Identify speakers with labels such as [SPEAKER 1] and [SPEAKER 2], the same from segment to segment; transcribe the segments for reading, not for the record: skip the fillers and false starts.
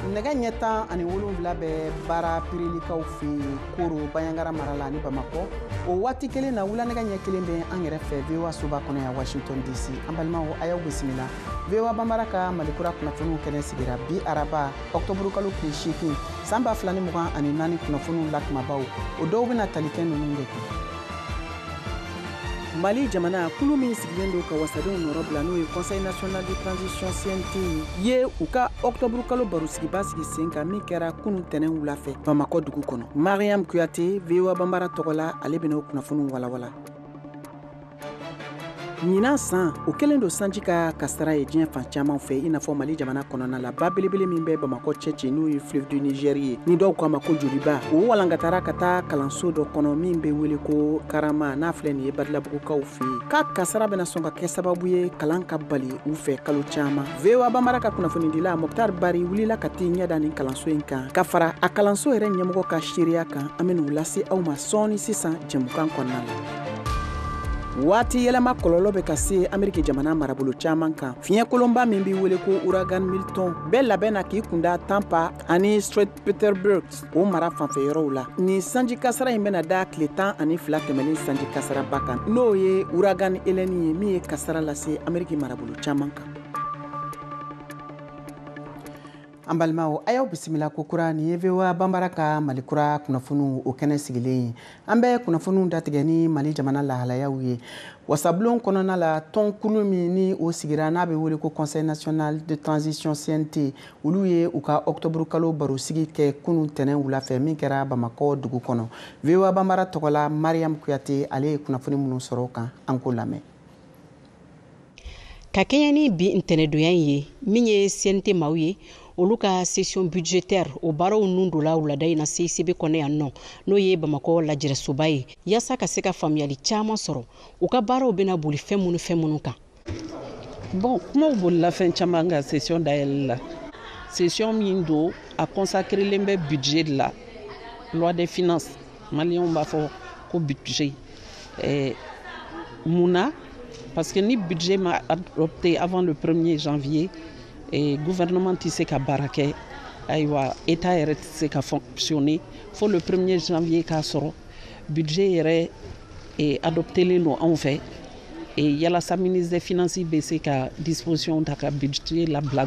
[SPEAKER 1] Nɛgɛ ɲɛ 17 bɛ baara Pirelikaw fɛ yen Koro, Bandiagara mara la ani Bamakɔ. O waati kelen na, wula nɛgɛ ɲɛ 1 bɛ an yɛrɛ fɛ VOA soba kɔnɔ yan Washington DC. An balimaw, a y'aw bisimila. VOA Banbara ka Malikura kunnafoniw kɛnɛ sigira bi araba ɔktɔburu kalo tile 8 san 2024 kunnafoniw la kumabaw. O dɔw bɛna tali kɛ ninnu de kan. Mali jamana kulu min sigilen don ka wasadenw nɔrɔ bila, n'o ye Conseil national de transition CNT ye, u ka ɔktɔburu kalo barosigiba sigi sen kan min kɛra kunun tɛnɛn wula fɛ Bamakɔ dugu kɔnɔ. Mariam Kuyate, VOA Banbara tɔgɔ la, ale bɛna o kunnafoniw walawala. Ɲinan san o kɛlen don sanji ka kasara ye diɲɛ fan caman fɛ, i n'a fɔ Mali jamana kɔnɔna la. Ba belebele min bɛ Bamakɔ cɛci, n'o ye fleuve du Niger ye, ni dɔw k'a ma ko Joliba, o walankatara ka taa kalanso dɔ kɔnɔ min bɛ wele ko Karama, n'a filɛ nin ye Badilabugukaw fɛ yen, k'a kasara bɛna sɔn ka kɛ sababu ye kalan ka bali u fɛ kalo caman. VOA Banbara ka kunnafonidila Moctar Barry wulila ka t'i ɲɛ da nin kalanso in kan, ka fara a kalanso yɛrɛ ɲɛmɔgɔ ka seereya kan. An bɛn'u lase aw ma sɔɔni sisan jɛmukan kɔnɔna la. Waati yɛlɛma kɔlɔlɔ bɛ ka se Ameriki jamana marabolo caman kan. Fiɲɛ kolonba min bɛ wele ko ouragan Milton bɛɛ labɛn na k'i kunda Tampa ani St Petersburg o mara fanfɛ yɔrɔw la. Nin sanji kasara in bɛna da tile 12 tɛmɛnen sanji kasaraba kan, n'o ye ouragan Helene ye, min ye kasara lase Ameriki marabolo caman kan. An balimaw, a y'aw bisimila ko kura. Nin ye VOA Banbara ka Malikura kunnafoniw o kɛnɛ sigilen ye. An bɛ kunnafoniw datigɛ ni Mali jamana lahalayaw ye. Wasabulon kɔnɔna la, tɔnkulu min ni o sigira n'a bɛ wele ko Conseil national de transition CNT, olu ye u ka ɔktɔburu kalo barosigi kɛ kunun tɛnɛn wula fɛ min kɛra Bamakɔ dugu kɔnɔ. VOA Banbara tɔgɔ la, Mariam Kuyate, ale ye kunnafoni minnu sɔrɔ o kan, an k'o lamɛn.
[SPEAKER 2] Ka kɛɲɛ ni bi ntɛnɛndonya in ye, min ye CNT maaw ye, olu ka session budgétaire o baaraw nun donna wulada in na CICB kɔnɔ yan nɔ, n'o ye Bamakɔ lajɛrɛsoba ye, yaasa ka se ka faamuyali caman sɔrɔ u ka baaraw bɛna boli fɛn minnu kan.
[SPEAKER 3] Bon, kumaw bolila fɛn caman kan session dayɛlɛ la. Session min don, a consacrélen bɛ budget de la, loi des finances, maliyɛnw b'a fɔ ko budget. Mun na? Parce que ni budget ma adopté avant le 1er janvier, et gouvernement tɛ se ka baara kɛ, ayiwa état yɛrɛ tɛ se ka fonctionner fo le 1er janvier k'a sɔrɔ budget yɛrɛ adoptélen don anw fɛ, et yalasa ministre des finances bɛ se ka disposition ta ka budget labila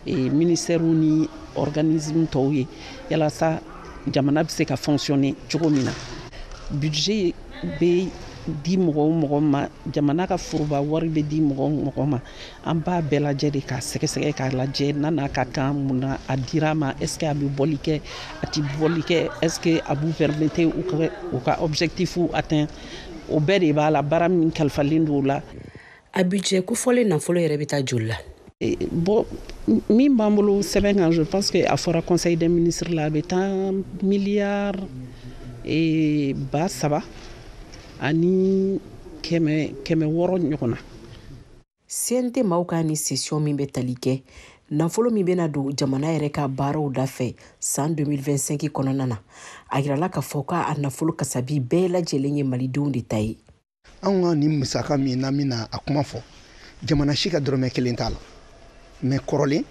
[SPEAKER 3] ministère ni organisme tɔw ye, yalasa jamana bɛ se ka fonctionner cogo min na. Budget bɛ di mɔgɔ o mɔgɔ ma, jamana ka foroba wari bɛ di mɔgɔ o mɔgɔ ma, an b'a bɛɛ lajɛ de k'a sɛgɛsɛgɛ k'a lajɛ n'a n'a ka kan, mun na a dira a ma, est ce que a bɛ bɔli kɛ, a ti bɔli kɛ, est ce que a b'u permettre u ka objectif atteint. O bɛɛ de b'a la, baara min kalifalen don o la.
[SPEAKER 2] A budget kofɔlen nafolo yɛrɛ bɛ taa joli la?
[SPEAKER 3] Bon, min b'an bolo sɛbɛn kan, je pense que a fɔra conseil des ministres la, a bɛ taa miliyari 3000 ani 600 ɲɔgɔn na.
[SPEAKER 2] CNT maaw ka ni session min bɛ tali kɛ nafolo min bɛna don jamana yɛrɛ ka baaraw da fɛ san 2025 kɔnɔna na, a yirala k'a fɔ k'a nafolo kasabi bɛɛ lajɛlen ye malidenw de ta ye.
[SPEAKER 4] Anw ka nin musaka min n'an bɛna a kuma fɔ, jamana si ka dɔrɔmɛ kelen t'a la. Mais kɔrɔlen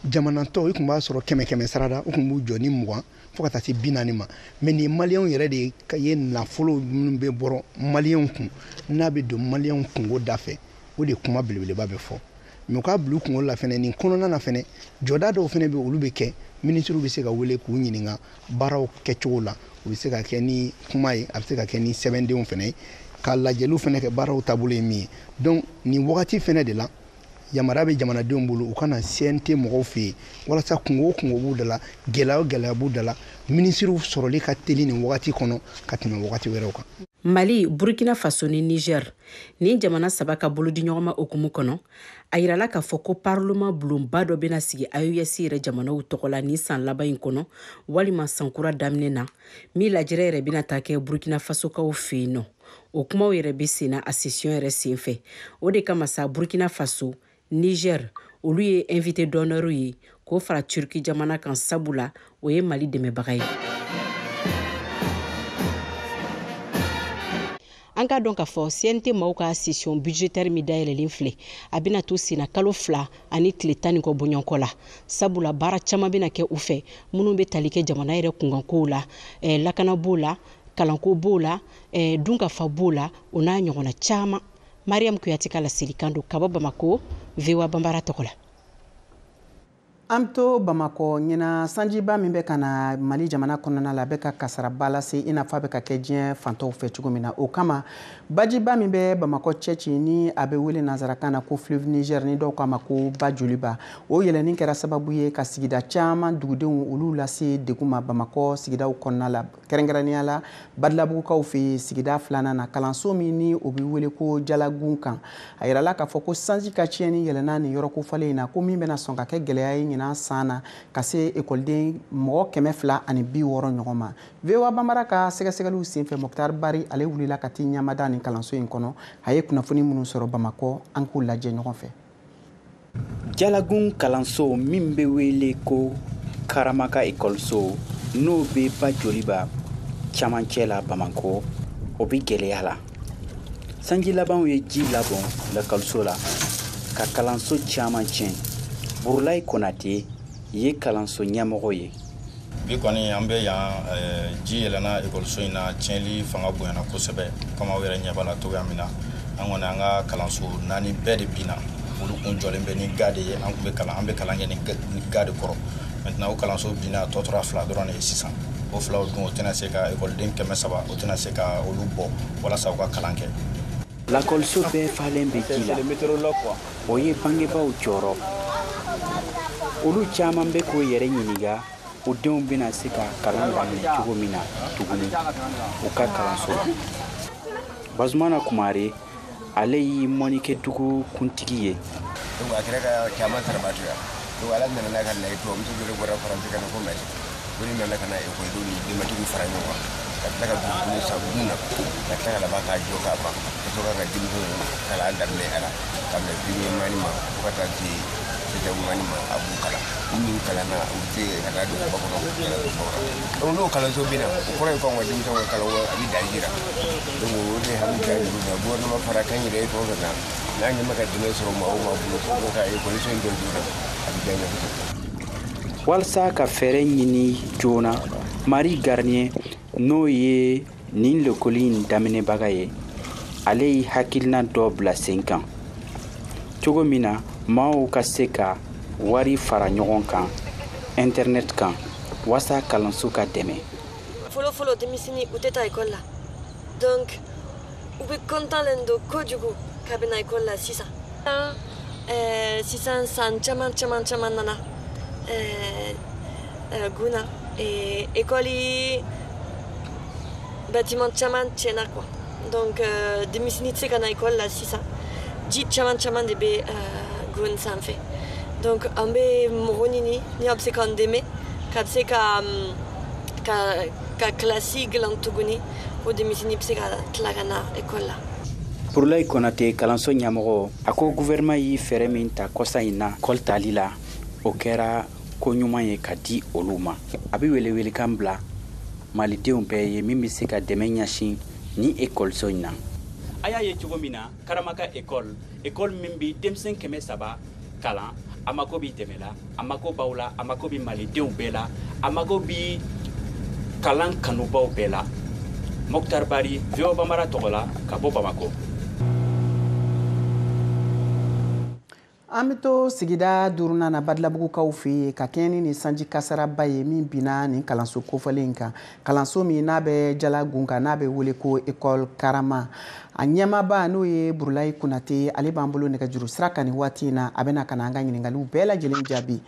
[SPEAKER 4] jamana tɔw, i tun b'a sɔrɔ 100 sarada, u tun b'u jɔ ni 20 fo ka taa se 40 ma. Mais nin maliyɛnw yɛrɛ de ye nafolo minnu bɛ bɔrɔ maliyɛnw kun, n'a bɛ don maliyɛnw kungo da fɛ, o de kuma belebeleba bɛ fɔ. Mais u k'a bila u kunkolo la fɛnɛ, nin kɔnɔna na fɛnɛ, jɔda dɔw fɛnɛ bɛ, olu bɛ kɛ, minisiriw bɛ se ka wele k'u ɲininka baaraw kɛcogo la. O bɛ se ka kɛ ni kuma ye, a bɛ se ka kɛ ni sɛbɛndenw fɛnɛ ye, ka lajɛliw fɛnɛ kɛ baaraw taabolo ye min ye. Donc nin wagati fɛnɛ de la, yamaruya bɛ jamanadenw bolo u ka na CNT mɔgɔw fɛ yen, walasa kungo o kungo b'u da la, gɛlɛya o gɛlɛya b'u da la, minisiriw sɔrɔli ka teli nin wagati kɔnɔ ka tɛmɛ wagati wɛrɛw kan.
[SPEAKER 2] Mali, Burkina Faso ni Niger, nin jamana saba ka bolodiɲɔgɔnma hukumu kɔnɔ, a yirala k'a fɔ ko parlement bulonba dɔ bɛna sigi AES yɛrɛ jamanaw tɔgɔ la nin san laban in kɔnɔ, walima san kura daminɛ na, min lajɛrɛ yɛrɛ bɛna taa kɛ Burkina Fasokaw fɛ yen nɔ. O kumaw yɛrɛ bɛ sen na a session yɛrɛ sen fɛ. O de kama sa Burkina Faso, Niger, olu ye invité d'honneur ye k'o fara Turki jamana kan, sabula o ye Mali dɛmɛbaga ye. An k'a dɔn k'a fɔ CNT maaw ka session budgétaire min dayɛlɛlen filɛ, a bɛna to senna kalo 2 ani tile 10 ni kɔ bɔɲɔgɔnkɔ la, sabula baara caman bɛna kɛ u fɛ minnu bɛ tali kɛ jamana yɛrɛ kunkankow la, lakana b'o la, kalanko b'o la, dunkafa b'o la, o n'a ɲɔgɔnna caman. Mariam Kuyate ka laselikan don ka bɔ Bamako, VOA Banbara tɔgɔ la.
[SPEAKER 1] An to Bamakɔ ɲinan, sanjiba min bɛ ka na Mali jamana kɔnɔna la, a bɛ ka kasaraba lase i n'a fɔ a bɛ ka kɛ diɲɛ fantɔw fɛ cogo min na. O kama, bajiba min bɛ Bamakɔ cɛci ni a bɛ wele nanzarakan na ko fleuve Niger, ni dɔw k'a ma ko ba joliba, o yɛlɛnni kɛra sababu ye ka sigida caman dugudenw olu lase degun ma Bamakɔ sigidaw kɔnɔna la, kɛrɛnkɛrɛnnenya la Badalabugukaw fɛ yen sigida 2nan na, kalanso min ni o bɛ wele ko Jalagun kan. A yirala k'a fɔ ko sanji ka tiɲɛni yɛlɛnna nin yɔrɔ kofɔlen in na, ko min bɛna sɔn ka kɛ gɛlɛya ye ɲinan san na ka se ekɔliden mɔgɔ 260 ɲɔgɔn ma. VOA Banbara ka sɛgɛsɛgɛliw senfɛ, Mokhtar Bari ale wulila ka t'i ɲamada nin kalanso in kɔnɔ. A ye kunnafoni minnu sɔrɔ Bamakɔ, an k'u lajɛ ɲɔgɔn fɛ.
[SPEAKER 5] Jalagun kalanso min bɛ wele ko Karamaka ekɔliso, n'o bɛ ba joliba camancɛ la Bamakɔ, o bɛ gɛlɛya la. Sanji labanw ye ji labɔn lakɔliso la ka kalanso caman tiɲɛ. Burulayi Konate ye kalanso ɲɛmɔgɔ ye.
[SPEAKER 6] Bi kɔni an bɛ yan, ji yɛlɛnna ekɔliso in na, tiɲɛli fanga bonyana kosɛbɛ, komi aw yɛrɛ ɲɛ b'a la cogoya min na. An kɔni an ka kalanso 4 bɛɛ de binna, olu kun jɔlen bɛ ni ga de ye, an kun bɛ kalan, an bɛ kalan kɛ ni ga de kɔrɔ. Maintenant o kalanso binna, a tɔ tora 2 dɔrɔn de ye sisan. O 2 dun, o tɛna se ka ekɔliden 300, o tɛna se ka olu bɔ walasa u ka kalan kɛ.
[SPEAKER 5] Lakɔliso bɛɛ falen bɛ ji la, o ye bangebaaw jɔyɔrɔ. Olu caman bɛ k'o yɛrɛ ɲininka o denw bɛna se ka kalan daminɛ cogo min na tuguni u ka kalanso la. Bazumana Kumare, ale ye mɔnikɛdugu kuntigi ye.
[SPEAKER 7] Donc a kɛra ka caman sarabato yan. Donc ala nana n'a ka na ye, tubabuso dɔ de bɔra Faransi ka na ko Mali. O de nana ka na ekɔlidenw ni denbatigiw fara ɲɔgɔn kan, ka tila ka dugukolo san gun na, ka tila ka laban k'a jɔ k'a ban, ka sɔrɔ ka denmisɛnw kalan daminɛ a la, ka minɛ premier mani ma fo ka taa se septième mani ma, a b'u kalan. Ni min kalanna, u bɛ se ka taa duguba kɔnɔ, kalansoba kɔnɔ. Donc n'o kalanso bɛ na, o kɔrɔ ye ko anw ka denmisɛnw ka kalan a bɛ danger la. Donc o de hami ka juru na, gouvernement fara kan yɛrɛ ye fɛn o fɛn na, n'an ɲɛ ma ka dɛmɛ sɔrɔ maa o maa bolo pour ka ekɔliso in jɔ joona, a bɛ diya n ye kosɛbɛ.
[SPEAKER 5] Walasa ka fɛɛrɛ ɲini joona, Marie Garnier, n'o ye nin lekɔli in daminɛbaga ye, ale ye hakilina dɔ bila sen kan cogo min na maaw ka se ka wari fara ɲɔgɔn kan internet kan walasa kalanso ka dɛmɛ.
[SPEAKER 8] Fɔlɔ fɔlɔ, denmisɛnnin u tɛ taa ekɔli la, donc u bɛ kɔntalen don kojugu k'a bɛ na ekɔli la sisan. Sisan san caman caman caman nana gunna ekɔli bâtiment caman tiɲɛna quoi. Donc denmisɛnnin tɛ se ka na ekɔli la sisan, ji caman caman de bɛ gun sanfɛ. Donc an bɛ mɔgɔ ɲini ni a bɛ se k'an dɛmɛ ka se ka ka kilasi dilan tuguni, o denmisɛnnin bɛ se ka tila ka na ekɔli la.
[SPEAKER 5] Burulayi Konate, kalanso ɲɛmɔgɔ, a ko gouvernement ye fɛɛrɛ min ta kɔsa in na kɔli tali la, o kɛra ko ɲuman ye ka di olu ma. A bɛ welewelekan bila malidenw bɛɛ ye min bɛ se ka dɛmɛ ɲɛsin ni ekɔliso in na. A y'a ye cogo min na, Karamaka ekɔli, ekɔli min bɛ denmisɛn 300 kalan, a mako bɛ dɛmɛ la, a mako b'aw la, a mako bɛ malidenw bɛɛ la, a mako bɛ kalan kanubaw bɛɛ la. Mokhtar Bari, VOA Banbara tɔgɔ la, ka bɔ Bamakɔ.
[SPEAKER 1] An bɛ to sigida 5nan na Badalabugukaw fɛ yen ka kɛɲɛ ni sanji kasaraba ye min binna nin kalanso kofɔlen in kan, kalanso min n'a bɛ Jalagun kan, n'a bɛ wele ko école Karama. A ɲɛmaaba n'o ye Burulayi Konate, ale b'an bolo nɛgɛjuru sira kan nin waati in na, a bɛna ka na an ka ɲininkaliw bɛɛ lajɛlen jaabi.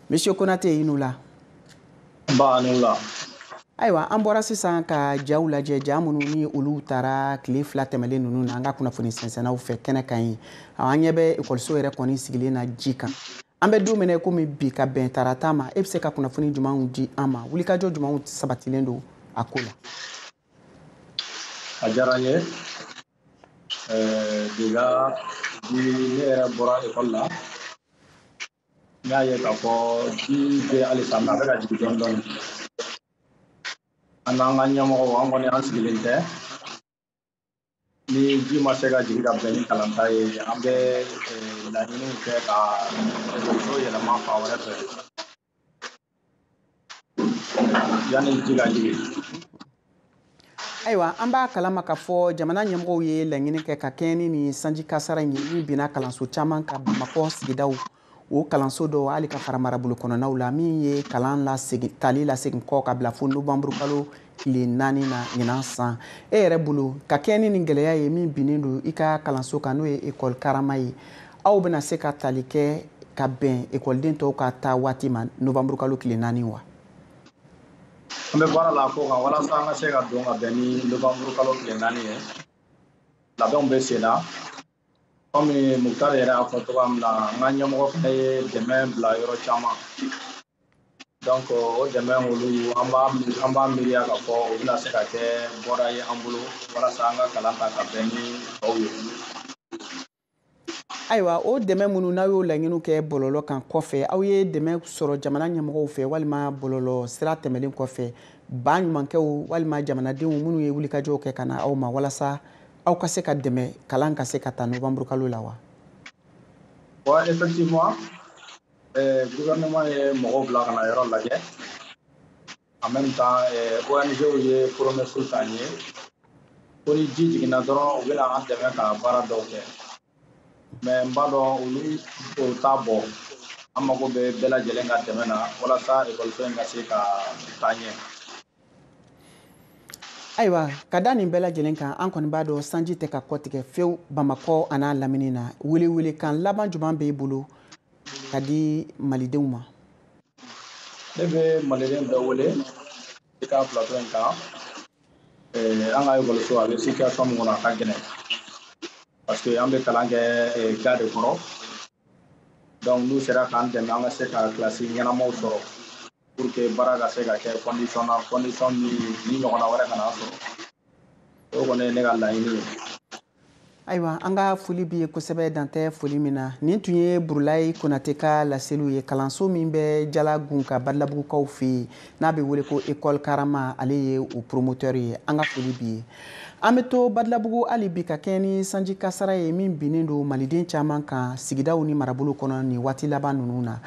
[SPEAKER 1] Monsieur Konate, i ni wula.
[SPEAKER 9] Nba, ni wula.
[SPEAKER 1] Ayiwa, an bɔra sisan ka jaw lajɛ, ja minnu ni olu taara tile 2 tɛmɛlen ninnu na an ka kunnafoni sɛnsɛnnaw fɛ kɛnɛ kan yen. An ɲɛ bɛ ekɔliso yɛrɛ kɔni sigilen na ji kan. An bɛ don min na komi bi ka bɛn tarata ma, e bɛ se ka kunnafoni jumɛnw di an ma, wulikajɔ jumɛnw sabatilen don a ko la?
[SPEAKER 9] A diyara n ye. Déjà bi ne yɛrɛ bɔra ekɔli la, n y'a ye k'a fɔ ji bɛ halisa, mais a bɛ ka jigin dɔɔni dɔɔni. An n'an ka ɲɛmɔgɔw, an kɔni an sigilen tɛ. Ni ji ma se ka jigin ka bɛn ni kalanta ye, an bɛ laɲiniw kɛ ka ekɔliso yɛlɛma fan wɛrɛ fɛ yanni ji ka jigin.
[SPEAKER 1] Ayiwa, an b'a kalama k'a fɔ jamana ɲɛmɔgɔw ye laɲini kɛ ka kɛɲɛ ni nin sanji kasara in ye min binna kalanso caman kan Bamakɔ sigidaw, o kalanso dɔw hali ka fara marabolo kɔnɔnaw la, min ye kalan lasegin tali lasegin kɔ ka bila fo nowanburu kalo tile 4 na ɲinan san. E yɛrɛ bolo, ka kɛɲɛ ni nin gɛlɛya ye min binnen don i ka kalanso kan, n'o ye ekɔli karama ye, aw bɛna se ka tali kɛ ka bɛn ekɔliden tɔw ka taa waati ma nowanburu kalo tile 4 wa?
[SPEAKER 9] An bɛ baara la ko kan walasa an ka se ka don ka bɛn ni nowanburu kalo tile 4 ye. Labɛnw bɛ sen na. Komi Mukutari yɛrɛ y'a fɔ cogoya min na, an ka ɲɛmɔgɔ fana ye dɛmɛ bila yɔrɔ caman. Donc o dɛmɛ olu, an b'a miiriya k'a fɔ o bɛna se ka kɛ bɔda ye an bolo walasa an ka kalan ta ka bɛn ni tɔw ye.
[SPEAKER 1] Ayiwa, o dɛmɛ minnu n'aw y'o laɲiniw kɛ bɔlɔlɔ kan kɔfɛ, aw ye dɛmɛ sɔrɔ jamana ɲɛmɔgɔw fɛ walima bɔlɔlɔ sira tɛmɛlen kɔfɛ, ba ɲumankɛw walima jamanadenw minnu ye wulikajɔw kɛ ka na aw ma walasa aw ka se ka dɛmɛ kalan ka se ka taa nowanburu kalo la wa?
[SPEAKER 9] Bon, effectivement, gouvernement ye mɔgɔw bila ka na yɔrɔ lajɛ. En même temps, ONG ye promesse ta an ye ko ni ji jiginna dɔrɔn, u bɛna an dɛmɛ ka baara dɔw kɛ. Mais n b'a dɔn olu o t'a bɔ. An mago bɛ bɛɛ lajɛlen ka dɛmɛ na walasa ekɔliso in ka se ka taa ɲɛ.
[SPEAKER 1] Ayiwa, ka da nin bɛɛ lajɛlen kan, an kɔni b'a dɔn sanji tɛ ka kɔtigɛ fewu Bamakɔ a n'a lamini na. Welewelekan laban jumɛn b'e bolo ka di malidenw ma?
[SPEAKER 9] Ne bɛ maliden bɛɛ wele i ka plateau in kan. An ka ekɔliso a bɛ situation min kɔnɔ, a ka gɛlɛn, parce que an bɛ kalan kɛ ga de kɔrɔ. Donc n'u sera k'an dɛmɛ, an ka se ka kilasi ɲɛnamaw sɔrɔ pour que baara ka se ka kɛ condition na, condition min ni ɲɔgɔnna wɛrɛ kana sɔrɔ. O kɔni ye ne ka laɲini ye.
[SPEAKER 1] Ayiwa, an ka foli b'i ye kosɛbɛ, dantɛ foli min na. Nin tun ye Burulayi Konate ka laseliw ye, kalanso min bɛ Jalagun ka Badalabugukaw fɛ yen n'a bɛ wele ko école Karama, ale ye o promoteur ye. An ka foli b'i ye. An bɛ to Badalabugu hali bi ka kɛɲɛ ni sanji kasara ye min binnen don maliden caman kan sigidaw ni marabolo kɔnɔ nin waati laban ninnu na.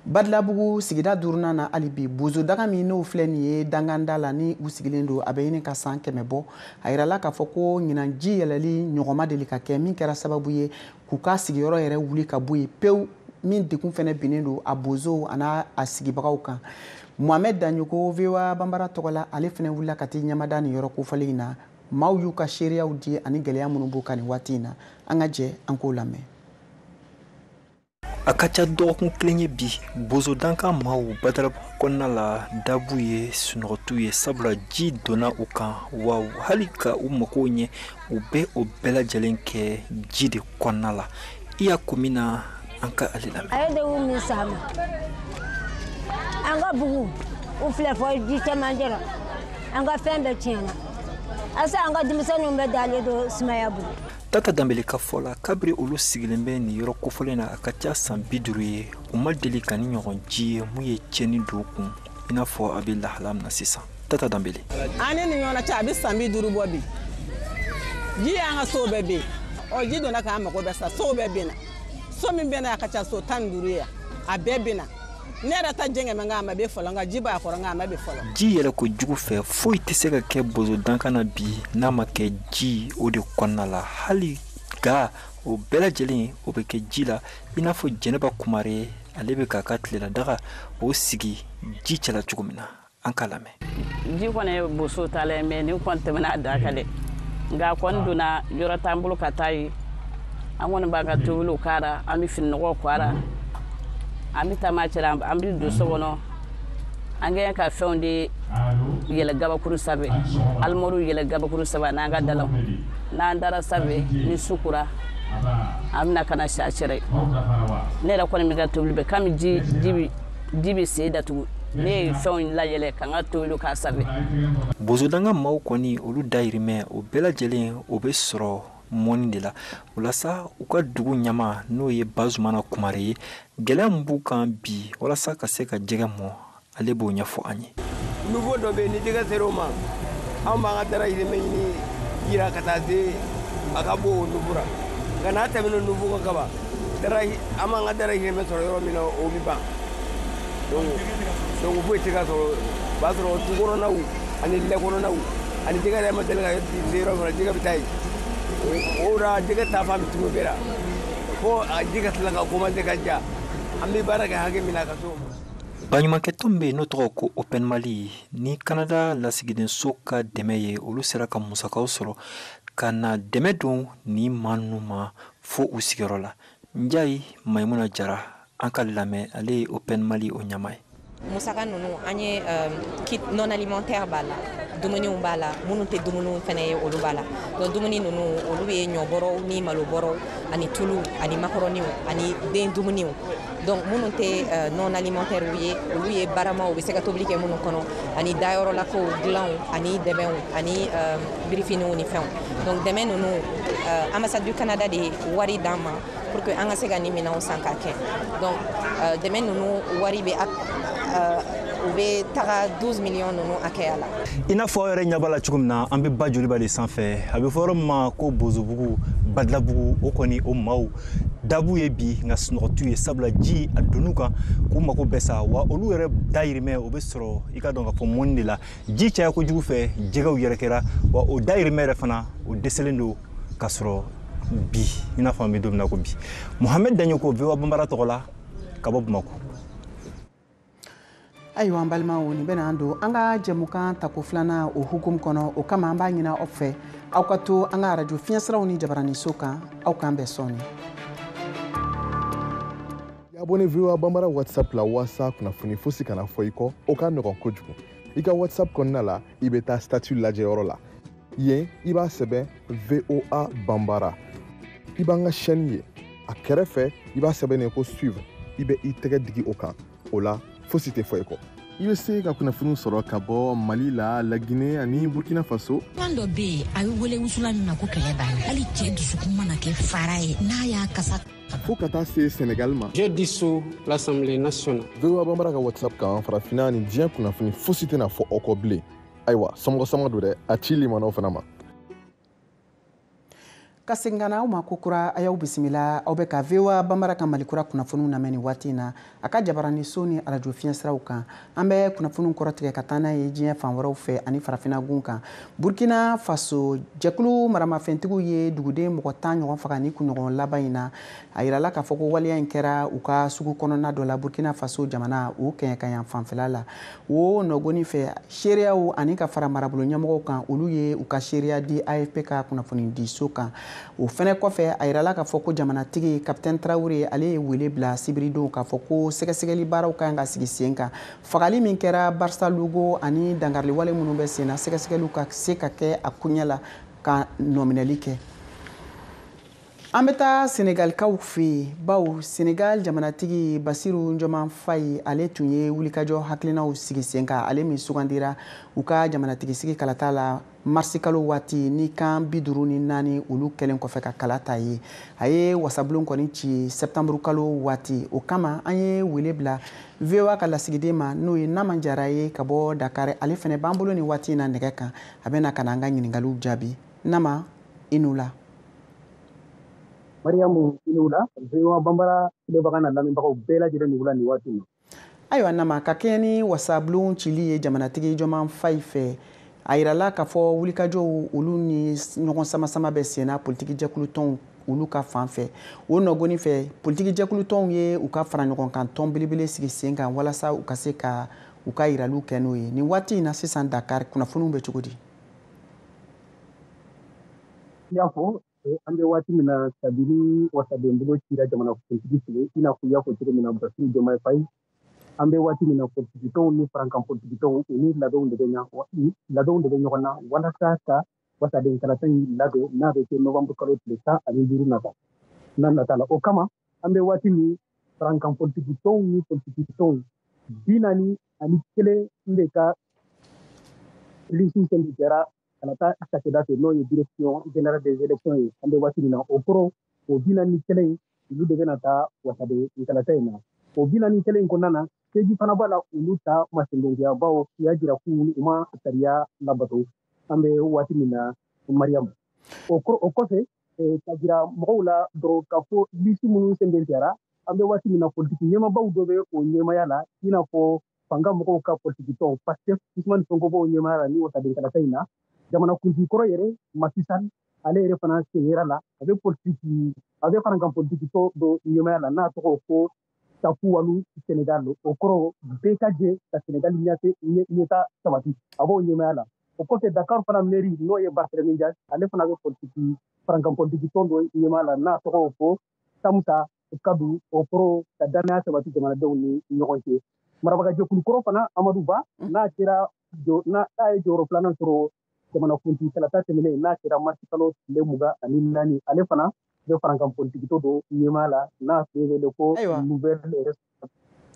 [SPEAKER 1] Badalabugu sigida 5nan na hali bi, bozodaga min n'o filɛ nin ye danganda la ni u sigilen don, a bɛ ɲini ka san 100 bɔ. A yirala k'a fɔ ko ɲinan ji yɛlɛli ɲɔgɔn ma deli ka kɛ min kɛra sababu ye k'u ka sigiyɔrɔ yɛrɛ wuli ka bɔ yen pewu, min degun fɛnɛ binnen don a bozow an'a a sigibagaw kan. Mohamed Dagnoko, VOA Banbara tɔgɔ la, ale fɛnɛ wulila ka t'i ɲɛmada nin yɔrɔ kofɔlen in na. Maaw y'u ka seereyaw di ani gɛlɛya minnu b'u kan nin waati in na. An ka jɛ an k'o lamɛn.
[SPEAKER 10] A ka ca dɔgɔkun kelen ye bi, bozodankan maaw Badalabugu kɔnɔna la, dabu ye sunɔgɔtu ye, sabula ji donna u kan, wa hali ka u makow ɲɛ, u bɛ o bɛɛ lajɛlen kɛ ji de kɔnɔna la. I y'a ko min na, an ka ale lamɛn.
[SPEAKER 11] A ye degun min s'an ma, an ka bugu u filɛ fɔ ji cɛmancɛ la, an ka fɛn bɛɛ tiɲɛna, asa an ka denmisɛnninw bɛɛ dalen don sumaya bolo.
[SPEAKER 10] Tata Danbele ka fɔ la, kabiri olu sigilen bɛ nin yɔrɔ kofɔlen na, a ka ca san 50 ye, u ma deli ka ni ɲɔgɔn ji ye mun ye tiɲɛni don u kun i n'a fɔ a bɛ lahala min na sisan. Tata Danbele.
[SPEAKER 12] An ni nin ɲɔgɔnna cɛ, a bɛ san 50 bɔ bi. Ji y'an ka sow bɛɛ ben. Ɔ, ji donna k'an mago bɛɛ sa, sow bɛɛ benna. So min bɛ na, a ka ca so 15 ye yan, a bɛɛ benna. Ne yɛrɛ ta jɛngɛ mɛ, nka a ma bɛ fɔlɔ, nka ji b'a kɔrɔ, nka a ma bɛ fɔlɔ.
[SPEAKER 10] Ji yɛrɛ ko jugu fɛ, foyi tɛ se ka kɛ bozo dankan na bi n'a ma kɛ ji o de kɔnɔna la. Hali ga o bɛɛ lajɛlen o bɛ kɛ ji la, i n'a fɔ Jɛnɛba Kumare, ale bɛ k'a ka tilela daga o sigi ji cɛla cogo min na. An k'a lamɛn.
[SPEAKER 13] Ji kɔni ye boso ta la ye, mɛ nin kɔni tɛmɛna a da kan dɛ, nka a kɔni donna yɔrɔ t'an bolo ka taa yen. An kɔni b'an ka tobiliw k'a la, an bɛ fininɔgɔw k'a la, an bɛ taama cɛla, an bɛ don so kɔnɔ, an kɛn ka fɛnw de yɛlɛ gabakuru sanfɛ, alimɔriw yɛlɛ gabakuru sanfɛ n'an ka dalaw. N'an dara sanfɛ ni su kora, an bɛna ka na si a cɛrɛ. Ne yɛrɛ kɔni bɛ ka tobili bɛɛ kami ji bɛ sen datugu, ne ye fɛnw layɛlɛ ka n ka tobiliw k'a sanfɛ.
[SPEAKER 10] Bozodanga maaw kɔni, olu dayirimɛ o bɛɛ lajɛlen o bɛ sɔrɔ mɔni de la. O la sa, u ka dugu ɲama n'o ye Bazumana Kumare ye, gɛlɛya min b'u kan bi walasa ka se ka jɛgɛ mɔ, ale b'o ɲɛfɔ an ye.
[SPEAKER 7] Nouveau dɔ bɛ yen, ni jɛgɛ sera o ma, anw b'an ka dayirimɛ ɲini yira ka taa se A ka bɔ o niveau la, nka n'a tɛmɛna niveau kan kaban, an b'an ka dahirimɛ sɔrɔ yɔrɔ min na, o bɛ ban. Donc foyi tɛ ka sɔrɔ. O b'a sɔrɔ tu kɔnɔnaw ani lɛ kɔnɔnaw ani jɛgɛ yɛrɛ ma deli ka se yɔrɔ min na, jɛgɛ bɛ taa yen. O la jɛgɛ ta fan bɛ tunu bɛɛ la fo a ji ka tila ka commencer ka ja. An bɛ baara kɛ hakɛ min na, a ka s'o ma.
[SPEAKER 10] Baɲumankɛtɔn bɛ yen n'o tɔgɔ ko Open Mali, ni Kanada lasigidenso ka dɛmɛ ye, olu sera ka musakaw sɔrɔ ka na dɛmɛ don ni maa ninnu ma fo u sigiyɔrɔ la. Njayi Maimuna Jara, an ka lamɛn, ale ye Open Mali o ɲɛmaa ye.
[SPEAKER 14] Musaka ninnu, an ye kit non alimentaire b'a la, dumuniw b'a la, minnu tɛ dumuniw fɛnɛ ye, olu b'a la. Donc dumuni ninnu, olu ye ɲɔbɔrɔw ni malobɔrɔw ani tulu ani makɔrɔniw ani den dumuniw. Donc minnu tɛ non alimentaire ye, olu ye baramaw, u bɛ se ka tobili kɛ minnu kɔnɔ, ani dayɔrɔlakow, dilanw ani dɛmɛw ani birifiniw ni fɛnw. Donc dɛmɛ ninnu, ambassade du Canada de ye wari d'an ma pour que an ka se ka nin minɛnw san k'a kɛ. Donc dɛmɛ ninnu wari bɛ, u bɛ taga 12 millions ninnu hakɛya la.
[SPEAKER 10] I n'a fɔ aw yɛrɛ ɲɛ b'a la cogo min na, an bɛ ba joliba de sanfɛ. A bɛ fɔ yɔrɔ min ma ko Bozobugu, Badilabugu. O kɔni, o maaw dabu ye bi, nka sunɔgɔ t'u ye, sabula ji a donn'u kan k'u mako bɛɛ sa. Wa olu yɛrɛ dayirimɛ, o bɛ sɔrɔ, i ka dɔn k'a fɔ, mɔni de la. Ji caya kojugu fɛ, jɛgɛw yɛrɛ kɛra, wa o dayirimɛ yɛrɛ fana, o dɛsɛlen don ka sɔrɔ bi, i n'a fɔ an bɛ don min na ko bi. Mohamed Daɲoko, VOA Banbara tɔgɔ la, ka bɔ Bamakɔ.
[SPEAKER 1] Ayiwa, an balimaw, nin bɛna an don an ka jɛmukan tako filanan o hukumu kɔnɔ. O kama, an b'a ɲini aw fɛ, aw ka to an ka arajo fiɲɛsiraw ni jabaraninso kan. Aw k'an bɛn sɔɔni.
[SPEAKER 15] Abonné VOA Bambara WhatsApp la waasa kunnafoni fosi kana fɔ i kɔ. O ka nɔgɔn kojugu. I ka WhatsApp kɔnɔna la, i bɛ taa statut lajɛyɔrɔ la yen, i b'a sɛbɛn VOA Bambara, i b'an ka chaîne ye. A kɛrɛfɛ, i b'a sɛbɛn yen ko suivre, i bɛ i tɛgɛ digi o kan. O la, fosi tɛ fɔ i kɔ. I bɛ se ka kunnafoniw sɔrɔ ka bɔ Mali la, Laginɛ ani Burkina Faso.
[SPEAKER 16] Kan dɔ bɛ yen, a bɛ wele wusulan min ma ko kɛlɛ b'a la, hali cɛ dusukun mana kɛ fara ye n'a y'a kasa.
[SPEAKER 15] Fo ka taa se Senegal ma.
[SPEAKER 17] J'ai dissous l'Assemblée nationale.
[SPEAKER 15] VOA Bambara ka WhatsApp kan, farafinna ni diɲɛ kunnafoni fosi tɛna fɔ aw kɔ bilen. Ayiwa, somɔgɔ sama don dɛ, a ci limanaw fana ma.
[SPEAKER 1] Ka segin ka na aw ma kokura, a y'aw bisimila. Aw bɛ ka VOA Bambara ka Malikura kunnafoniw lamɛn nin waati in na a ka jabaraninso ni arajo fiɲɛsiraw kan. An bɛ kunnafoniw kɔrɔtigɛ ka taa n'a ye diɲɛ fan wɛrɛw fɛ ani farafinna gun kan. Burkina Faso, jɛkulu maramafɛntigiw ye duguden mɔgɔ 10 ɲɔgɔn faga ni kunɲɔgɔn laban in na. A yirala k'a fɔ ko waleya in kɛra u ka sugu kɔnɔna dɔ la, Burkina Faso jamana o kɛɲɛkayan fanfɛla la. O nɔgɔni fɛ, seereyaw ani ka fara marabolo ɲɛmɔgɔw kan, olu ye u ka seereya di AFP ka kunnafonidiso kan. O fɛnɛ kɔfɛ, a yirala k'a fɔ ko jamanatigi Kapitɛn Tarawele, ale ye wele bila sibiridon k'a fɔ ko sɛgɛsɛgɛli baaraw ka kan ka sigi sen kan, fagali min kɛra Barisa Lugo ani dankariliwale minnu bɛ sen na, sɛgɛsɛgɛliw ka se ka kɛ a koɲɛ la ka nɔminɛli kɛ. An bɛ taa Senegalikaw fɛ yen, bawo Senegal jamanatigi Basiru Diomaye Faye, ale tun ye wulikajɔ hakilinaw sigi sen kan, ale min sugandira u ka jamanatigi sigi kalata la marisikalo waati ni kan 54 olu kɛlen kɔfɛ ka kala ta ye. A ye wasabulon kɔni ci sɛptanburu kalo waati. O kama, an ye wele bila VOA ka lasigiden ma, n'o ye Nama Jara ye ka bɔ Dakar. Ale fɛnɛ b'an bolo nin waati in na nɛgɛ kan, a bɛna ka na an ka ɲininkaliw jaabi. Nama, i n'u la.
[SPEAKER 9] Mariyamu, i ni wula. VOA Bambara filɛbaga n'a lamɛnbagaw bɛɛ lajɛlen ni wula nin waati in na.
[SPEAKER 1] Ayiwa Nama, ka kɛɲɛ ni wasabulon cili ye jamanatigi Diomaye Faye fɛ, a yirala k'a fɔ wulikajɔw olu ni ɲɔgɔn sama-sama bɛ sen na politiki jɛkulu tɔnw olu ka fan fɛ. O nɔgɔni fɛ, politiki jɛkulu tɔnw ye u ka fara ɲɔgɔn kan tɔn belebele sigi sen kan walasa u ka se ka u ka yiraliw kɛ n'o ye. Nin waati in na sisan, Dakar kunnafoniw bɛ cogo di?
[SPEAKER 9] I y'a fɔ, an bɛ waati min na, kabini wasadenbolo cira jamanakuntigi fɛ, i n'a fɔ i y'a fɔ cogo min na, Basiru Diomaye Faye, an bɛ waati min na, politikitɔnw ni farankan politikitɔnw, u ni labɛnw de bɛ ɲɔgɔn na walasa ka wasaden kalata in labɛn, n'a bɛ kɛ novembre kalo tile 15 nata na nata la. O kama, an bɛ waati min, farankan politikitɔnw ni politikitɔnw 41 de ka liste kɛra kalata cakɛda fɛ, n'o ye Direction générale des élections ye. An bɛ waati min na, o kɔrɔ, o 41 in, olu de bɛna taa wasaden kalata in na. O 41 in kɔnɔna na, 8 fana b'a la, olu ta masendonkiya, bawo u y'a jira k'u u ma sariya labato. An bɛ waati min na, Mariyamu, o kɔfɛ Ka jira mɔgɔw la dɔrɔn k'a fɔ lisi minnu sɛbɛntiyara, an bɛ waati min na, politiki ɲɛmaabaw dɔ bɛ o ɲɛmaaya la, i n'a fɔ fanga mɔgɔw ka politiki tɔn Pastef, Ousmane Sonko b'o ɲɛmaaya la ni wasaden kalata in na. Jamanakuntigi kɔrɔ yɛrɛ Macky Sall, ale yɛrɛ fana sen la, a bɛ politiki, a bɛ farankan politiki tɔn dɔ ɲɛmaaya la n'a tɔgɔ ko Takku Wallu Sénégal, o kɔrɔ bɛɛ ka jɛ ka Sénégal ɲɛta sabati, a b'o ɲɛmaaya la. O kɔfɛ, Dakar fana mairie, n'o ye Barthélémy Dias, ale fana bɛ politiki, farankan politiki tɔn dɔ ɲɛmaaya la n'a tɔgɔ ko Sàmm Sa Kàddu, o kɔrɔ ka danaya sabati jamanadenw ni ɲɔgɔn cɛ. Marabagajɛkulu kɔrɔ fana, Amadou Ba, n'a kɛra n'a ye jɔyɔrɔ filanan sɔrɔ jamanakuntigi kalata tɛmɛnen, n'a kɛra marisi kalo tile 24, ale fana bɛ farankan politiki tɔn dɔ ɲɛmaaya la n'a bɛ wele ko Nouvelle.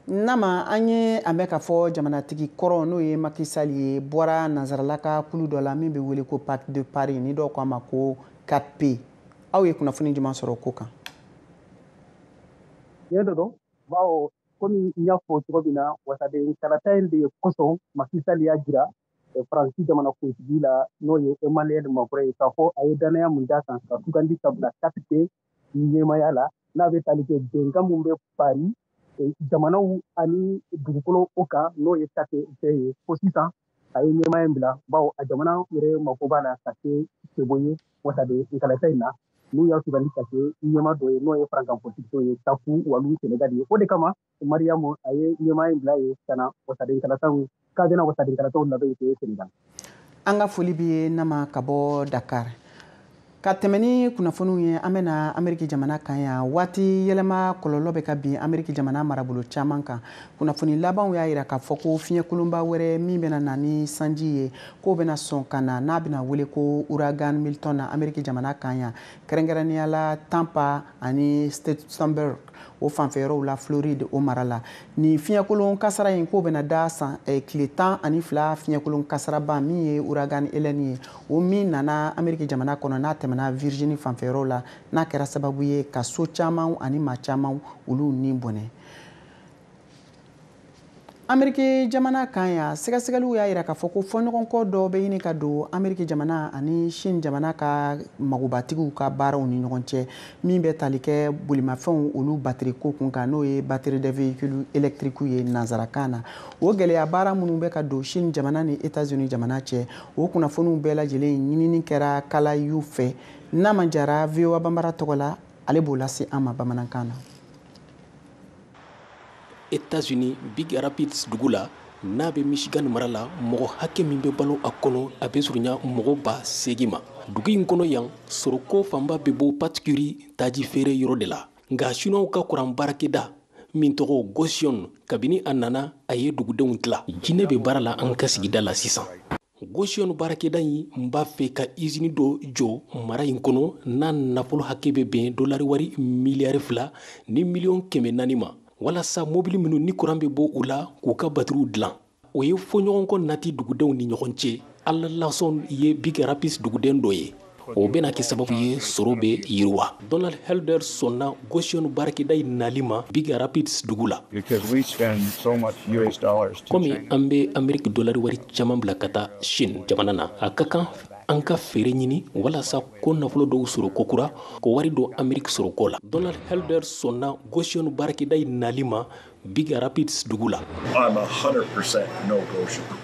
[SPEAKER 1] Nama, an ye a mɛn k'a fɔ jamanatigi kɔrɔ, n'o ye Macky Sall ye, bɔra nansarala ka kulu dɔ la min bɛ wele ko Pacte de Paris, ni dɔw k'a ma ko 4P. Aw ye kunnafoni jumɛn sɔrɔ o ko kan?
[SPEAKER 9] Tiɲɛ de don, bawo komi n y'a fɔ cogo min na, wasaden kalata in de kosɔn Macky Sall y'a jira Faransi jamanakuntigi la, n'o ye Emmanuel Macron ye, k'a fɔ a ye danaya mun d'a kan ka sugandi ka bila 4P ɲɛmaaya la, n'a bɛ tali kɛ bɛnkan mun bɛ Paris jamanaw ani dugukolo o kan, n'o ye 4P ye, ko sisan a ye ɲɛmaaya in bila, bawo a jamana yɛrɛ mako b'a la ka kɛ sebo ye wasaden kalata in na, n'u y'a sugandi ka kɛ ɲɛma dɔ ye, n'o ye farankan politiki ye, Takku Wallu Sénégal ye. O de kama, Mariyamu, a ye ɲɛmaa in bila ye ka na wasaden kalataw, k'a bɛna wasaden kalataw labɛn kɛ Sénégal.
[SPEAKER 1] An ka foli b'i ye, Nama, ka bɔ Dakar. Ka tɛmɛ ni kunnafoniw ye, an bɛna Ameriki jamana kan yan. Waati yɛlɛma kɔlɔlɔ bɛ ka bin Ameriki jamana marabolo caman kan. Kunnafoni labanw y'a yira k'a fɔ ko fiɲɛkolonba wɛrɛ min bɛna na ni sanji ye, k'o bɛna sɔn ka na, n'a bɛna wele ko ouragan Milton na Ameriki jamana kan yan, kɛrɛnkɛrɛnnenya la Tampa ani Statesburg, o fanfɛyɔrɔw la, Floride o mara la. Nin fiɲɛkolon kasara in, k'o bɛna da san tile 12 fiɲɛkolon kasaraba min ye ouragan Helene ye, o min nana Ameriki jamana kɔnɔ, n'a tɛmɛna Virginie fanfɛyɔrɔw la, n'a kɛra sababu ye ka so caman ani maa caman olu ni bɔnɛ. Ameriki jamana kan yan, sɛgɛsɛgɛliw y'a yira k'a fɔ ko fɔɲɔgɔnkɔ dɔ bɛ ɲini ka don Ameriki jamana ani Chine jamana ka magobatigiw ka baaraw ni ɲɔgɔn cɛ, min bɛ tali kɛ bolimafɛnw olu batiri ko kun kan, n'o ye batterie de véhicules électriques ye nanzarakan na. O gɛlɛya baara minnu bɛ ka don Chine jamana ni États-Unis jamana cɛ, o kunnafoniw bɛɛ lajɛlen ɲinini kɛra Kalayu fɛ. Nama Jara, VOA Banbara tɔgɔ la, ale b'o lase an ma bamanankan na.
[SPEAKER 18] États-Unis, Big Rapids dugu la, n'a bɛ Michigan mara la, mɔgɔ hakɛ min bɛ balo a kɔnɔ, a bɛ surunya mɔgɔ 8000 ma. Dugu in kɔnɔ yan, sɔrɔko fanba bɛ bɔ patikiri taji feere yɔrɔ de la. Nka Chinois ka kuran baarakɛda min tɔgɔ Gotion, kabini a nana, a ye dugudenw tila. Jinɛ bɛ baara la an ka sigida la sisan. Gotion baarakɛda in b'a fɛ ka izini dɔ jɔ mara in kɔnɔ, n'a nafolo hakɛ bɛ bɛn dolari wari miliyari 2 ni miliyɔn 400 ma, walasa mobili minnu ni kuran bɛ bɔ u la, k'u ka batiriw dilan. O ye fɔɲɔgɔnkɔ nati dugudenw ni ɲɔgɔn cɛ. Ala Lasɔn ye Big Rapids duguden dɔ ye. O bɛna kɛ sababu ye sɔrɔ bɛ yiriwa. Donald Helder sɔnna Gotion baarakɛda in nali ma Big Rapids dugu la. Komi an bɛ Ameriki dolari wari caman bila ka taa Chine jamana na, a ka kan an ka feere ɲini walasa ko nafolo dɔw sɔrɔ kokura, ko wari don Ameriki sɔrɔko la. Donald Helder sɔnna Gotion baarakɛda in nali ma Big Rapids dugu la.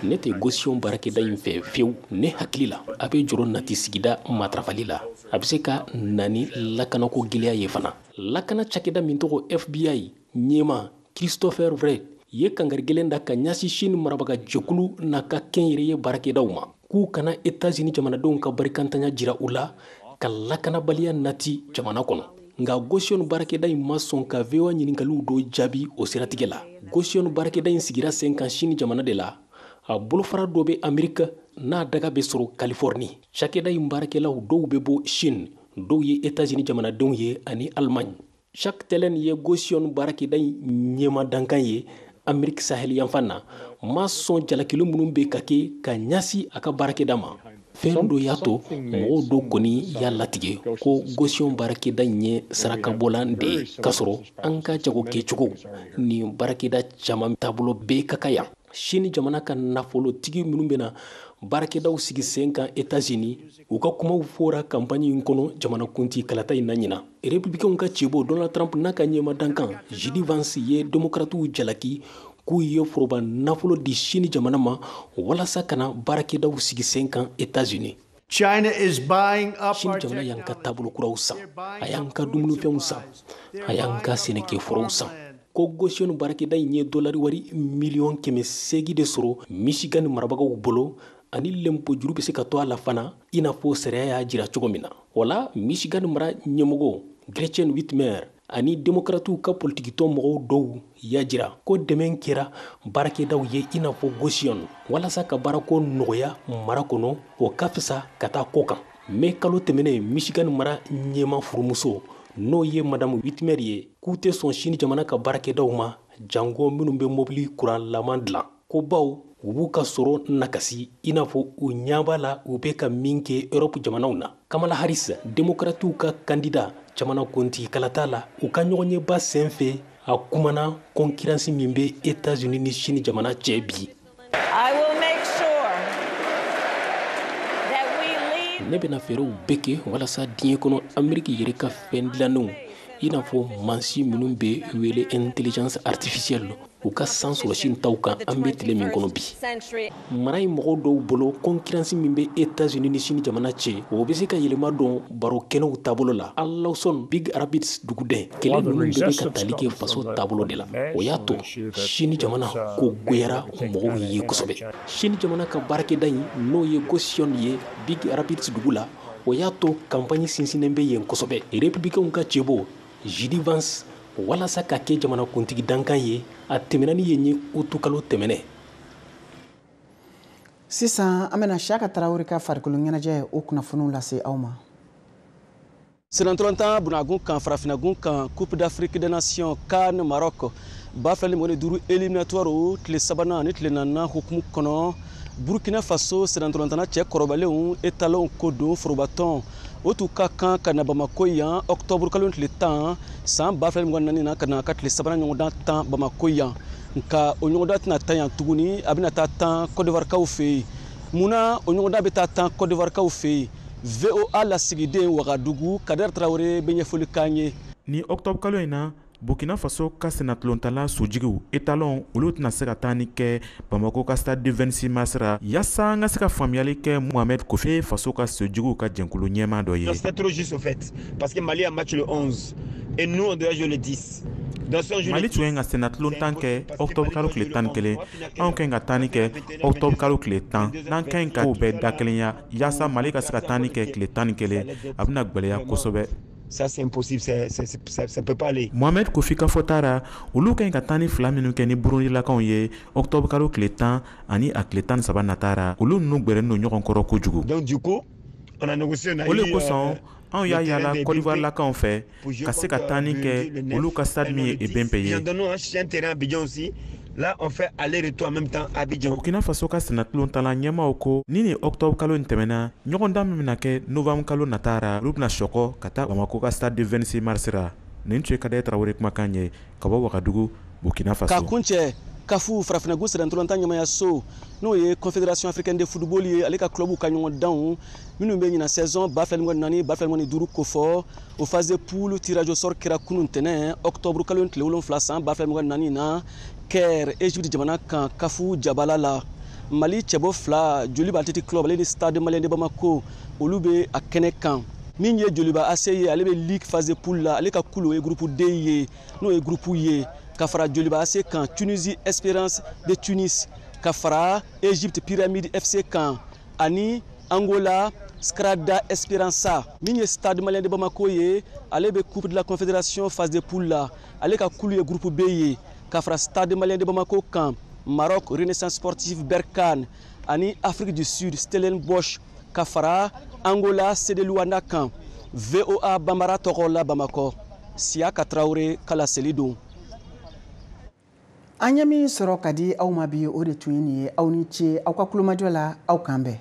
[SPEAKER 18] Ne tɛ Gotion baarakɛda in fɛ fiyewu. Ne hakili la, a bɛ jɔrɔ nati sigida matarafali la. A bɛ se ka na ni lakanako gwɛlɛya ye fana. Lakana cakɛda min tɔgɔ FBI ɲɛma Christopher Wray ye kangari gɛlɛn da ka ɲɛsin Chine marabaga jɛkulu n'a ka kɛnyɛrɛye baarakɛdaw ma, k'u kana Etats-Unis jamanadenw ka barikantanya jira u la ka lakanabaliya nati jamana kɔnɔ. Nka Gotion baarakɛda in ma sɔn ka VOA ɲininkaliw dɔ jaabi o siratigɛ la. Gotion baarakɛda in sigira sen kan Chine jamana de la. A bolofara dɔ bɛ Amerika, n'a daga bɛ sɔrɔ Californie. Cakɛda in baarakɛlaw dɔw bɛ bɔ Chine, dɔw ye Etats-Unis jamanadenw ye ani Allemagne. Chuck Thelen ye Gotion baarakɛda in ɲɛma dankan ye Ameriki saheli yanfan na, ma sɔn jalakili minnu bɛ ka kɛ ka ɲɛsin a ka baarakɛda ma. Fɛn dɔ y'a to mɔgɔw dɔ kɔni y'a latigɛ ko Gotion baarakɛda in ye sarakabɔlan de ye, k'a sɔrɔ an ka jago kɛcogo ni baarakɛda caman taabolo bɛɛ ka kan yan. Sini jamana ka nafolotigi minnu bɛna baarakɛdaw sigi sen kan États-Unis, u ka kumaw fɔra campagne in kɔnɔ jamanakuntigi kalata in na ɲinan. Républicainw ka cɛbɔ Donald Trump n'a ka ɲɛma dankan J.D. Vance ye démocratew jalaki k'u ye foroba nafolo di Sini jamana ma walasa ka na baarakɛdaw sigi sen kan États-Unis.
[SPEAKER 19] China is buying up
[SPEAKER 18] Sini jamana y'an ka taabolo kuraw san, a y'an ka dumunifɛnw san, a y'an ka sɛnɛkɛforow san. Ko Gotion baarakɛda in ye dolari wari miliyɔn 800 de sɔrɔ Michigan marabagaw bolo, ani lempo juru bɛ se ka to a la fana, i n'a fɔ sariya y'a jira cogo min na. O la, Michigan mara ɲɛmɔgɔ Gretchen Whitmer ani demokratiw ka politikitɔn mɔgɔw dɔw y'a jira ko dɛmɛ kɛra baarakɛdaw ye i n'a fɔ Gotion walasa ka baarako nɔgɔya mara kɔnɔ, o ka fisa ka taa kɔ kan. Mai kalo tɛmɛnen, Michigan mara ɲɛma furumuso, n'o ye Madame Whitmer ye, k'u tɛ sɔn Sini jamana ka baarakɛdaw ma, jango minnu bɛ mobili kuranlaman dilan, ko baw u b'u ka sɔrɔ nakasi, i n'a fɔ u ɲɛ b'a la u bɛ ka min kɛ Europe jamanaw na. Kamala Harris, demokratiw ka kandida jamanakuntigi kalata la, u ka ɲɔgɔnyeba sen fɛ, a kumana concurrence min bɛ États-Unis ni Sini jamana cɛ bi. Ne bɛna fɛɛrɛw bɛɛ kɛ walasa diɲɛ kɔnɔ Ameriki yɛrɛ ka fɛn dilannenw, i n'a fɔ mansin minnu bɛ wele intelligence artificielle, u ka san sɔrɔ Sini taw kan an bɛ tile min kɔnɔ bi. Mara in mɔgɔw dɔw bolo, concurrence min bɛ États-Unis ni Sini jamana cɛ, o bɛ se ka yɛlɛma don baro kɛnɛw taabolo la. Lawson Big Rapids duguden, kɛlɛ ninnu bɛɛ bɛ ka tali kɛ faso taabolo de la. O y'a to Sini jamana ko goyara mɔgɔw ye kosɛbɛ. Sini jamana ka baarakɛda in, n'o ye Gotion ye Big Rapids dugu la, o y'a to campagne sinsinnen bɛ yen kosɛbɛ. Républicainw ka cɛbɔ J.D. Vance, walasa ka kɛ jamanakuntigi dankan ye, a tɛmɛna ni yen ye utukalo tɛmɛnɛ.
[SPEAKER 1] Sisan an bɛna Siyaka Tarawele ka farikolo ɲɛnajɛ o kunnafoniw lase aw ma.
[SPEAKER 17] Senatɔlɔntan bunagun kan, farafinagun kan, Coupe d'Afrique des Nations CAN Maroc 2025 éliminatoire tile sabanan ani tile naaninan hukumu kɔnɔ, Burkina Faso senatɔlɔntanna cɛ kɔrɔbalenw étalon ko don forobatɔn o t'u ka kan ka na Bamako yan octobre kalo tile 10 san 2024 na, ka na ka tile sabanan ɲɔgɔndan tan Bamako yan. Nka o ɲɔgɔndan tɛna tan yan tuguni, a bɛna taa tan Côte d'Ivoire kaw fɛ yen. Munna o ɲɔgɔndan bɛ taa tan Côte d'Ivoire kaw fɛ yen? VOA lasigiden Wagadugu Kader Traoré bɛ ɲɛfɔli k'an ye.
[SPEAKER 20] Ni octobre kalo in na, Burkina Faso ka sennatolontala sojigiw étalon, olu tɛna se ka taa ni kɛ Bamako ka stade du 26 mars ra. Yaasa an ka se ka faamuyali kɛ, Mohamed Kofe, faso ka sojigiw ka jɛnkulu ɲɛmaa dɔ ye.
[SPEAKER 7] C'est trop juste au fait, parce que Mali a match le 11 et nous on doit jouer le 10.
[SPEAKER 20] Mali tun ye ka sennatolontan kɛ octobre kalo tile 11, anw ka ɲi ka taa ni kɛ octobre kalo tile 10. N'an ka ɲi ka kow bɛɛ da kelenya yaasa Mali ka se ka taa ni kɛ tile 11, a bɛna gwɛlɛya kosɛbɛ.
[SPEAKER 7] Ça c'est impossible, ça peut pas aller.
[SPEAKER 20] Mohamed Kofi ka fɔta ra, olu ka ɲi ka taa ni fila minnu kɛ ni Burundilakaw ye octobre kalo tile 10 ani a tile 13 nata ra, olu ninnu gwɛrɛnen don ɲɔgɔn kɔrɔ kojugu.
[SPEAKER 7] Donc du coup, on a négocié, on a
[SPEAKER 20] O le kosɔn anw y'a yala Côte d'Ivoire lakaw fɛ ka se ka taa ni kɛ olu ka stade min ye Ebempe ye.
[SPEAKER 7] Là, on fait aller-retour en même temps à Abidjan.
[SPEAKER 20] Burkina Faso ka sennatolontala ɲɛmaaw ko ni octobre kalo in tɛmɛna, ɲɔgɔndan min bɛna kɛ novembre kalo nata ra, olu bɛna sɔkɔ ka taa Bamako ka stade du 26 mars ra. Nin tun ye Kader Traoré kumakan ye ka bɔ Wagadugu, Burkina Faso.
[SPEAKER 17] Ka kuncɛ, CAF farafinnagun sennatolontan ɲɛmayaso, n'o ye Confédération africaine de football ye, ale ka club ka ɲɔgɔndanw minnu bɛ ɲinan saison 2024 2025 kofɔ, o phase de poule tirage au sort kɛra kunun tɛnɛn octobre kalo tile 7 san 2024 na Caire, Égypte jamana kan, CAF jabala la. Mali cɛbɔ fila, Joliba Athletic Club ale ni Stade Malien de Bamako, olu bɛ a kɛnɛ kan. Min ye Joliba AC ye, ale bɛ ligue phase de poule la, ale ka kulu o ye groupe D ye, n'o ye groupe ye, ka fara Joliba AC kan Tunisie Espérance de Tunis, ka fara Égypte Pyramide FC kan ani Angola Skrada Esperança. Min ye Stade Malien de Bamako ye, ale bɛ Coupe de la Confédération phase de poule la, ale ka kulu ye groupe B ye, ka fara Stade Malien de Bamako kan Maroc Renaissance Sportive Berkane ani Afrique du Sud Stellenbosch, ka fara Angola CD Luanda kan. VOA Bambara tɔgɔ la Bamakɔ, Siyaka Traoré ka laseli don.
[SPEAKER 1] An ye min sɔrɔ ka di aw ma bi, o de tun ye nin ye. Aw ni ce aw ka kulomajɔ la, aw kan bɛn.